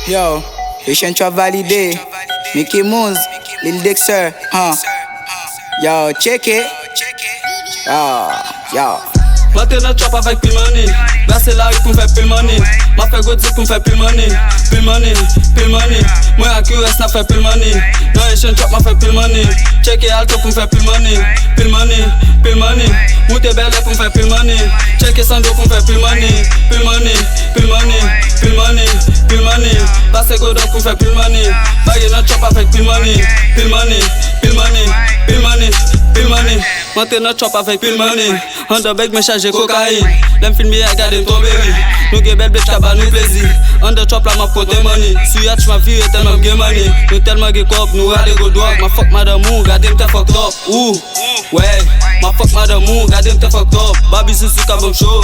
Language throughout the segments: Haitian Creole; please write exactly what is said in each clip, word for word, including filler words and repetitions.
Yo, Haitian Trap valide. Mickey Mouse, Lil Dexter, huh. Yo, check it. Yo, yo. M antre nan trap avèk pil money. Brase lari pou m fè pil money. M ap fè gwo deal pou m fè pil money. Pil money, pil money. Mwen ak U S n ap fè pil money. Nan Haitian Trap m ap fè pil money. Tcheke Alto pou m fè pil money. Pil money, pil money. Moute Bèlè pou m fè pil money. Tcheke Sandro pou m fè pil money. Pil money, pil money, pil money, pil money. Pase Godok pou m fè pil money. Bare nan trap avèk pil money. Pil money, pil money, pil money, pil money. M antre nan trap avèk pil money. Anndan bèg mwen chaje kokayin. Lè m fin byen gade m tonbe ri. Nou gen bèl bèt k ap ba nou plezi. Anndan trap la m ap konte money. Sou yacht m ap vire tèlman m gen money. Nou tèlman gen kòb, nou rale gwo dwòg. M ap fòk madanm ou, gade m tè fòk twòp. Ou, wè, m ap fòk madanm ou, gade m tè fòk twòp. Babi Zuzu k ap ban m cho.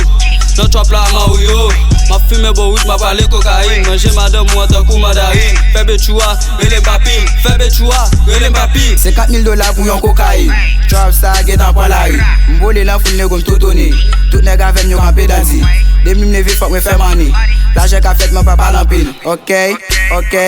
Nan trap la Mario. M ap fimen bon wid, m ap rale kokayin. Manje madanm ou an tankou mandarin. Fè Betchou a, rele m papi. Fè Betchou a, rele m papi. Senkant mil dola pou yon kokayin. Trap sa gentan pran lari. M vole nan foul nego m toutouni. Tout nèg avè m yo kanpe dandi. Depi m leve fòk mwen fè money. Lajan ka fèt mwen pa pale anpil. Ok, ok.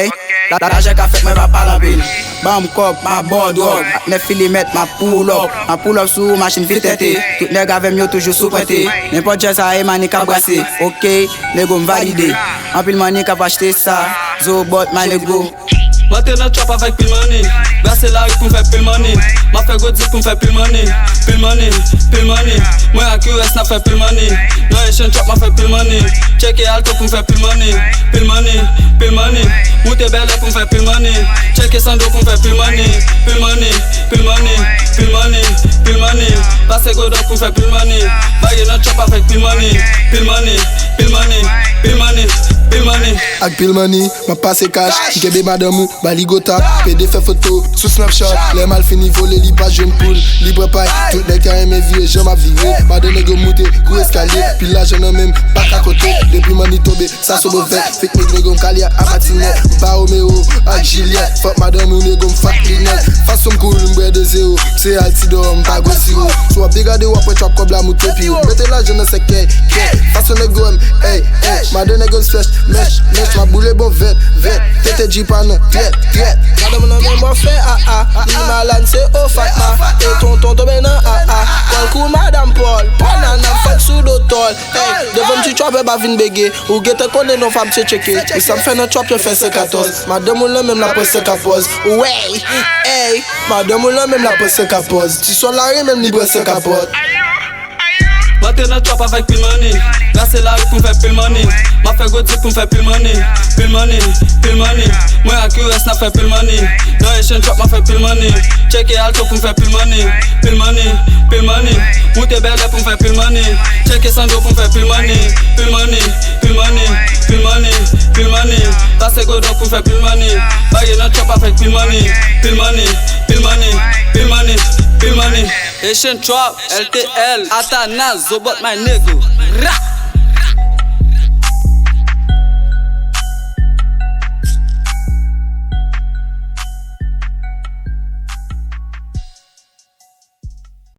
La, lajan ka fèt mwen pa pale anpil. Ban m kòb, m ap ba w dwòg. Ak nèf milimèt, m ap pull up. M ap pull up sou machin vit tente. Tout nèg avè m yo toujou sou pwente. Nenpòt jan sa e money k ap brase. Ok, nego m valide. Anpil money k ap achte sa. Zobot, my nego. M antre nan trap avèk pil money. Brase lari pou m fè pil money. M ap fè gwo deal pou m fè pil money. Pil money, pil money. Mwen ak U S n ap fè pil money. Nan Haitian Trap m ap fè pil money. Tcheke Alto pou m fè pil money. Pil money, pil money. Moute Bèlè pou m fè pil money. Tcheke Sandro pou m fè pil money. Pil money, pil money, pil money, pil money. Pase Godok pou m fè pil money. Bare nan trap avèk pil money. Pil money, pil money, pil money, pil money. Ak pil money, m ap pase kach. M kenbe madanm ou, ba li gwo tap. Pede fè foto sou Snapchat. Lè m al fini vole, li pa jwenn poul, li pran pay. Tout nèg ta renmen vire jan m ap vire. Madanm nèg yo moute kou eskalye. Pil lajan nan men m, pa ka konte. Depi money tonbe, sa se move. Fake nèg nèg yo m kale ak patinèt. M pa Romeo ak Juliet. Fòk madanm ou nego m fòk linèt. Fason m cool, m bwè de zero. Se Altidor, m pa gwo siwo. Si w ap degade, w ap wè trap kòb la moute pi wo. Mete lajan nan sèkèy, kèy. Fason nèg yo wè m, ey, ey. Madanm nèg yo m stretch, mèch, mèch. M ap boule bon vèt, vèt. Tete G pa nan trèt, trèt. Madanm nan men mwen fè a a. Li malad se o fatma. E tonton tonbe nan a a. Pòl kou madanm Pòl. Banana fèt sou do tòl. Ey, devan m ti trapè pa vin bege. Ou gentan konnen non fam se tcheke. E sa m fè nan trap yo fè senkatòz. Madanm ou lan menm la pran senkatòz. Wey, ey. Madanm ou lan menm la pran senkatòz. Ti sòl la renmen m li pran senkatòz. M antre nan trap avèk pil money. Brase lari pou m fè pil money. M ap fè gwo deal pou m fè pil money. Pil money, pil money. Mwen ak U S n ap fè pil money. Nan Haitian Trap m ap fè pil money. Tcheke Alto pou m fè pil money. Pil money, pil money. Moute Bèlè pou m fè pil money. Tcheke Sandro pou m fè pil money. Pil money, pil money, pil money, pil money. Pase Godok pou m fè pil money. Bare nan trap avèk pil money. Pil money, pil money, pil money, pil money. Haitian Trap, L T L, Atanas, Zobot my nigga. Rah!